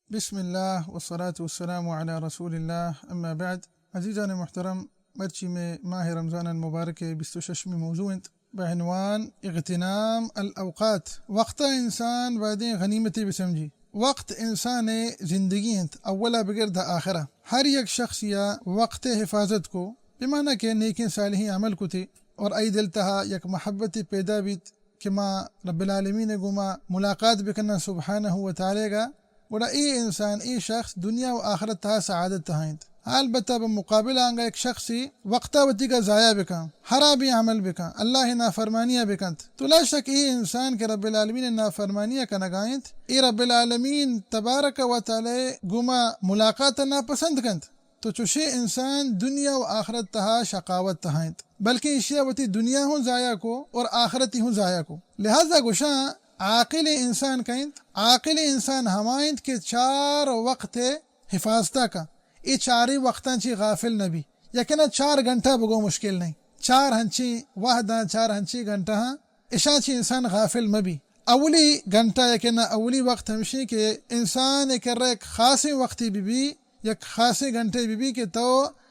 بسم اللہ والصلاة والسلام علی رسول اللہ، اما بعد۔ عزیزان محترم، مرچی میں ماہ رمضان المبارک بیست و ششمی موضوع انت بعنوان اغتنام الاوقات۔ وقت انسان بایدیں غنیمتے بسمجی۔ وقت انسان زندگی انت، اولا بگر دا آخرا۔ ہر یک شخص یا وقت حفاظت کو، بمانا کہ نیکیں صالحیں عمل کتے اور ای دل تہا یک محبت پیدا بیت کہ ما رب العالمین گوما ملاقات بکناں سبحانہ و تعالی گا، گڑا اے انسان، اے شخص دنیا و آخرت تہا سعادت تہا انت۔ البتہ بہ مقابل آنگا یک شخصی وقتا وتی گا ضائع بکن، حرابیں عمل بکن، اللہ نافرمانیا بکنت، تو لا شک اے انسان کہ رب العالمین نافرمانیا کنگا انت، اے رب العالمین تبارک و تعالی گوما ملاقات ناپسند کنت۔ تو چوشیں انسان دنیا و آخرت تہا شقاوت تہا انت، بلکیں ایشی ء وتی دنیا ہوں ضائع کو اور آخرتی ہوں ضائع کو۔ لہذا گوشاں، عاقل انسان کئے انت؟ عاقل انسان ہما انت کہ چار وقت حفاظتا کا، اے چاریں وقتاں چی غافل نہ بی۔ یقیناً چار گھنٹہ بگو مشکل نہیں، چار ہنچیں وہداں، چار ہنچیں گھنٹہاں اشاں چی انسان غافل مہ بی۔ اولی گھنٹہ یا کہ نہ اولی وقت ہمشی کہ انسان ء کرا یک خاصیں وقتے بہ بی، یک خاصیں گھنٹے بہ بی کہ تو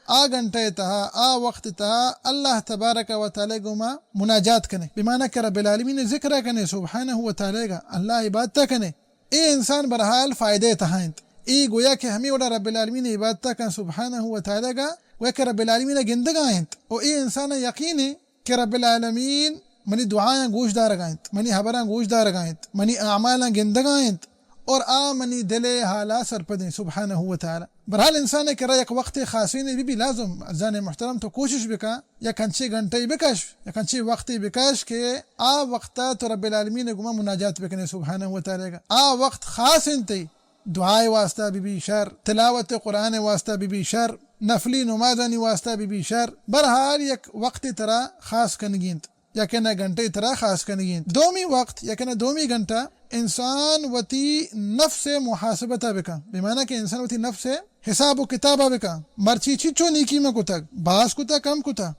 آ گھنٹہ ء تہا، آ وقت ء تہا اللہ تبارک و تعالی گوما مناجات کنے، بمانا کہ رب العالمین ذکر کنے، سبحانہ و تعالی گا اللہ عبادت کنے۔ اے انسان برحال فائدہ تہا انت۔ اے گویا کہ ہمیں وڑا رب العالمین عبادت کن سبحانہ و تعالی گا، گویا کہ رب العالمین گندگا انت۔ و اے انسان یقین کہ رب العالمین منی دعایاں گوش دارگا انت، منی حبراں گوش دارگا انت، منی اعمالاں گندگا انت اور آ منی دل ء حالا سرپدیں سبحانہ و تعالی۔ برحال انسان ء کرا یک وقت خاصیں بہ بی لازم، عزیزان محترم تو کوشش بکن، یک انچیں گھنٹے بکش، یک انچیں وقتے بکش کہ آ وقتا تو رب العالمین گما مناجات بکنے سبحانہ و تعالی گا۔ آ وقت خاص انت، دعائے واسطہ بہ بی شر، تلاوت قرآن واسطہ بہ بی شر، نفلی نمازانی واسطہ بہ بی شر، برحال یک وقت ترا خاص کنگی انت، یا کہ نہ گھنٹے ترا خاص کنگی انت۔ دومی وقت یا کہ نہ دومی گھنٹہ انسان وتی نفس محاسبتا بکن، بمانا کہ انسان وتی نفس حساب و کتابا بکن، مرچی چیچو نیکی ما کتگ، باز کتا، کم کتا،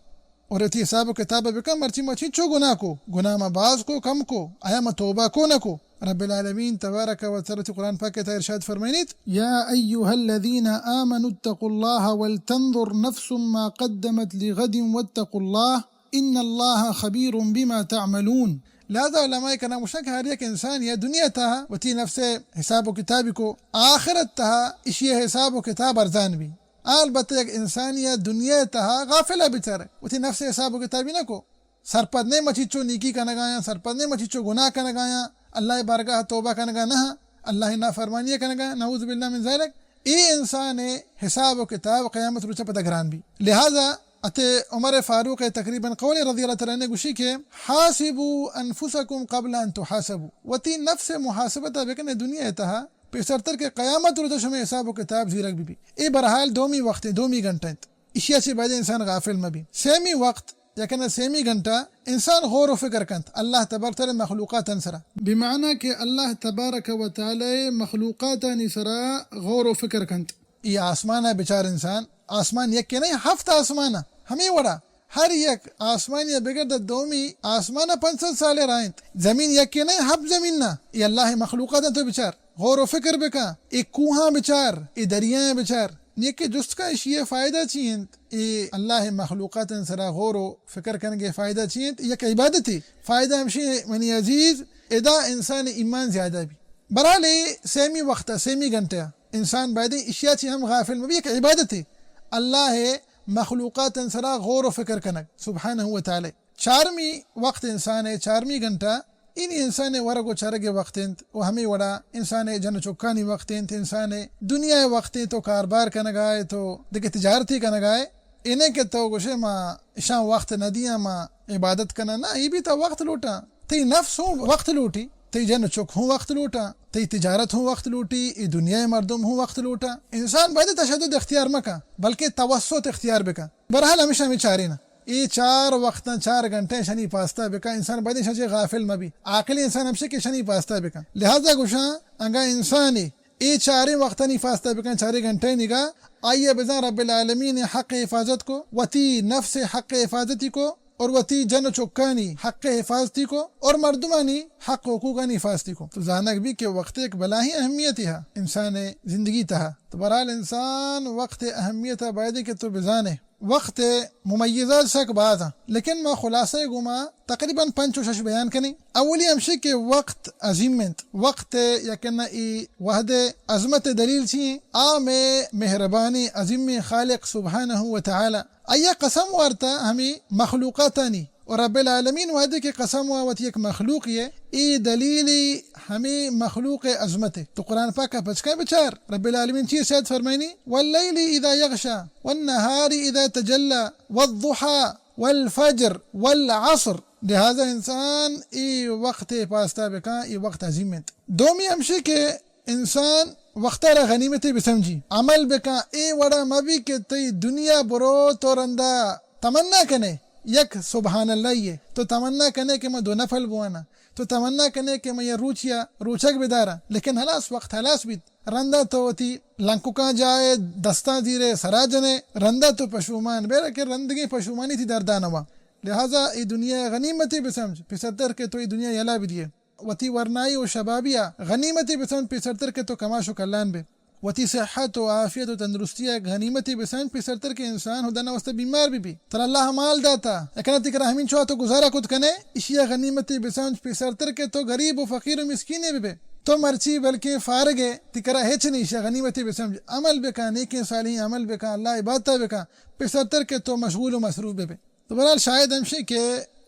اور وتی حساب و کتاب بکن، مرچی ما چنچو گناہ کو، گناہ ما باز کو، کم کو، آیا ما توبہ کو نہ کو۔ رب العالمین تبارک و تعالی وتی قرآن پاک ء تہا ارشاد فرمائنیت، یا ایها الذین آمنوا اتقوا الله ولتنظر نفس ما قدمت لغد واتقوا الله ان الله خبیر بما تعملون۔ لہذا علماء کرام گوشن کہ ہر یک انسان یا دنیا تہا وتی نفس حساب و کتابی کو، آخرت تہا اشی حساب و کتاب ارزان بی۔ البتہ یک انسانی ء دنیا ء تہا غافل ء بچار، وتی نفس ء حساب و کتابی نہ کو، سرپد نہ ما چیچو نیکی کنگایاں، سرپد نہ ما چیچو گناہ کنگایاں، اللہ ء بارگاہ ء توبہ کنگا نہ، اللہ ء نافرمانی ء کنگا، نعوذ باللہ من ذالک۔ اے انسان ء حساب و کتاب قیامت روچ ء پدا گران بی۔ لہذا ات عمر فاروق ء تقریباً قول رضی اللہ تعالی عنہ گوشی کہ حاسبوا انفسکم قبل ان تحاسبوا، وتی نفس ء محاسبت ء بکنے دنیا ء تہا، پیسرتر کہ قیامت روچ ء شمئے حساب و کتاب زیرگ بہ بی۔ اے برحال دومی وقت انت، دومی گھنٹہ انت۔ ایشی ء چہ باید انسان غافل مہ بی۔ سیمی وقت، یا کہ نہ سیمی گھنٹہ، انسان غور و فکر کنت اللہ تبارک و تعالی مخلوقاتانی سرا۔ بمعنی کہ اللہ تبارک و تعالی مخلوقاتانی سرا غور و فکر کنت۔ ای آسمان ء بچار انسان، آسمان یکے نہیں، ہفت آسمان ء۔ ہمے وڑا ہر یک آسمانی ء بگر دا دومی آسمان ء پنچ سد سال ء راہ انت۔ زمین یکے نہ، ہپت زمین نا۔ اے اللہ ء مخلوقات انت، تو بچار، غور و فکر بکن، اے کوہاں بچار، اے دریایاں بچار۔ نیکہ جست کن، اشی ء فائدہ چی انت؟ اے اللہ ء مخلوقات انت سرا غور و فکر کنگ ء فائدہ چی انت؟ یک عبادتے۔ فائدہ ہمشی منی عزیز، ادا انسان ء ایمان زیادہ بی۔ برحال اے سیمی وقت ء، سیمی گھنٹہ ء انسان بایدیں اشیا چی ہم غافل مبی، یک عبادتے۔ اللہ ء مخلوقات انت سرا غور و فکر کنگ سبحانہ و تعالی۔ چارمی وقت انسان ء، چارمی گھنٹہ، اینی انسان ء ورگ و چرگ ء وقت انت و ہمے وڑا انسان ء جن و چکانی وقت انت، انسان ء دنیا ء وقت انت، تو کاربار کنگا ئے، تو دگہ تجارتی کنگا ئے، اے نہ کہ تو گوشے ما اشاں وقت نہ دیاں، ما عبادت کناں، نہ، اے بھی تو وقت لوٹاں، تئی نفس ہوں وقت لوٹی، تئی جن و چک ہوں وقت لوٹاں، تئی تجارت ہوں وقت لوٹی، اے دنیا ء مردم ہوں وقت لوٹاں۔ انسان باید تشدد اختیار مکن، بلکہ توسط اختیار بکن۔ برحال ہمیشہ ہمیں چاریناں۔ اے چار وقتاں، چار گھنٹے شنی پاستا بکن، انسان باید شنی غافل مبی۔ عاقل انسان ہمشہ کہ شنی پاستا بکن۔ لہذا گوشاں، انگا انسانے اے چاریں وقتانی پاستا بکن، چاریں گھنٹے نگا، آئیے بزان رب العالمین حق حفاظت کو، وتی نفس حق حفاظتی کو، اور وتی جن و چکانی حق حفاظتی کو اور مردمانی حق و حقوقانی حفاظتی کو۔ تو زانگ بی کہ وقت یک بلاہیں اہمیتی ہا انسان زندگی تہا۔ تو بہرحال انسان وقت اہمیت بایدیں کہ تو بزانے۔ وقت ممیزات سک باز ہیں، لیکن ما خلاصہ گوما تقریباً پنچ و شش بیان کنیں۔ اولی ہمشی کہ وقت عظیم انت۔ وقت یکن ای وحد عظمت دلیل چی ہیں؟ آ میں مہربانی عظیم خالق سبحانہ و تعالی۔ آیا قسم وارتا ہمیں مخلوقاتانی، اور رب العالمین وحدے کہ قسم وا وتی یک مخلوق یہ، ای دلیلی ہمیں مخلوق عظمت ہے۔ تو قرآن پاک کا پچکا بچار، رب العالمین چی سید فرمائنی؟ واللیل اذا یغشا والنہار اذا تجلا والضحی والفجر والعصر۔ لہذا انسان ای وقت پاستا بکن، ای وقت عظیم انت۔ دومی ہمشی کہ انسان وقت را غنیمتے بسمجی، عمل بکن، اے وڑا مبی کہ تئی دنیا برو تو رندا تمنا کنے یک سبحان اللہ یہ، تو تمنا کنے کہ من دو نفل بوانا، تو تمنا کنے کہ من یہ روچیا روچگ بدارا، لیکن ہلاس وقت ہلاس بیت۔ رندا تو وتی لنککاں جائے، دستاں زیرے، سرا جنے، رندا تو پشومان بیرا کہ رندگیں پشومانی تی دردا نوا۔ لہذا ای دنیا غنیمتے بسمجھ، پیسرتر کہ تو ای دنیا یلا بدیے۔ وتی ورنائی و شبابیا غنیمتے بسمجھ، پیسرتر کہ تو کماش و کلان بے۔ وتی صحت و عافیت و تندرستیا غنیمتے بسمجھ، پیسرتر کہ انسان ہدانا واسطہ بیمار بی بی۔ ترا اللہ مال داتا، اکنا تی کرا ہمینچو تو گزارا کت کنے، اشیا غنیمتے بسمجھ، پیسرتر کہ تو غریب و فقیر و مسکینے ببے۔ تو مرچی بلکیں فارغے، تی کرا ہچ نہیں، اشیا غنیمتے بسمجھ۔ عمل بکن، نیکیں صالحیں عمل بکن، اللہ عبادتا بکن، پیسرتر کہ تو مشغول و مصروف ببے۔ تو بہرحال شاید ہمشی کہ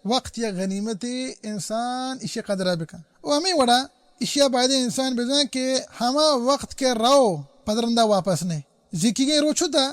وقت یک غنیمتے، انسان اشی قدرا بکن۔ و ہمیں وڑا اشیا بایدیں انسان بزان کہ ہما وقت کہ رو پدرندا واپس نے۔ زیکیگیں روچ شتا،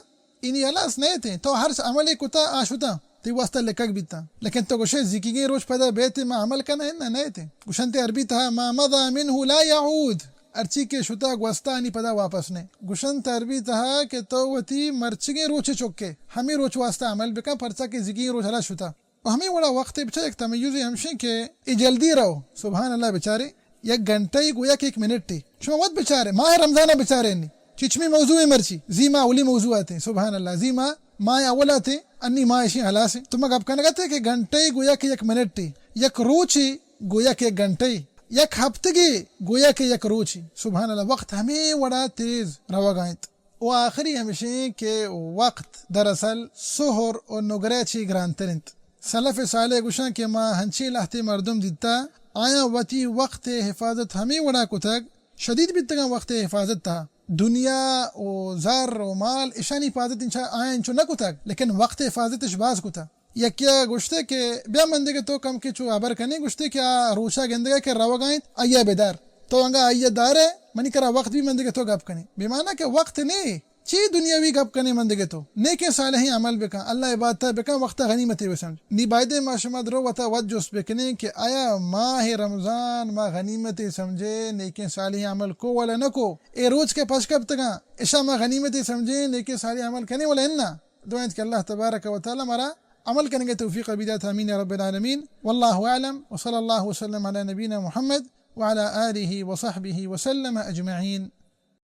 اینی ہلاس نئیتیں۔ تو ہر عملے کتا آ شتا، تی واسطہ لکگ بیتا۔ لیکن تو گوشے زیکیگیں روچ پدا بیت ما عمل کنا، انہ نئیتیں۔ گوشنت عربی تہا ما مضى منه لا يعود۔ ہرچی کہ شتا گوستا آنی پدا واپس نے۔ گوشنت عربی تہا کہ تو وتی مرچگیں روچے چکے، ہمیں روچ واسطہ عمل بکن، پرچا کہ زیکیگیں روچ ہلاس شتا۔ و ہمیں وڑا وقت بچار یک تمیزے ہمشیں کہ اے جلدی رو، سبحان اللہ بچارے، یک گھنٹہ ای گویا کہ یک منٹ ای۔ شما وت بچارے، ماہ رمضان بچارے نی۔ چچمی موضوع مرچی، زی ماہ اولی موضوع آتے، سبحان اللہ، زی ماہ ماہ اول آتے، انی ماہ اشی ہلاس ہیں۔ تو ما گپ کنگا تھے کہ گھنٹہ ای گویا کہ یک منٹ ای، یک روچ ای گویا کہ یک گھنٹہ ای، یک ہفتگے گویا کہ یک روچ ای۔ سبحان اللہ، وقت ہمیں وڑا تیز روگا انت۔ و آخری ہمشیں کہ وقت دراصل سہر و نگرہ چی گرانتر انت۔ سلف صالح گوشاں کہ ما ہنچیں لہتے مردم دیتا، آیاں وتی وقت حفاظت ہمیں وڑا کتگ، شدید بیتگاں وقت حفاظت تہا۔ دنیا و زر و مال اشانی حفاظت انچا آیاں انچو نہ کتگ، لیکن وقت حفاظت اش باز کتا۔ یکیا گوشتے کہ بیا من دگہ تو کم کہ چو ہبر کنے، گوشتے کہ آ روچا گندگا کہ روگا انت، آئیا بدار۔ تو انگا آئیا دارے، منی کرا وقت بھی من دگہ تو گپ کنے۔ بے معنی کہ وقت نے، چی دنیاوی گپ کنے من دگہ تو؟ نیکیں صالحیں عمل بکن، اللہ عبادتا بکن، وقتا غنیمتے بسمجھ۔ نی بایدے ما شما درو وتا وت جست بکنیں کہ آیا ماہ رمضان ما غنیمتے سمجھے، نیکیں صالحیں عمل کو ولا نہ کو؟ اے روچ کہ پش کپتگاں، اشا ما غنیمتے سمجھیں، نیکیں صالحیں عمل کنے ولا انا؟ دعا انت کہ اللہ تبارک و تعالی مارا عمل کنگے توفیق بدات، آمین یا رب العالمین۔ واللہ اعلم، وصلی اللہ وسلم علی نبینا محمد وعلی آلہ وصحبہ وسلم اجمعین۔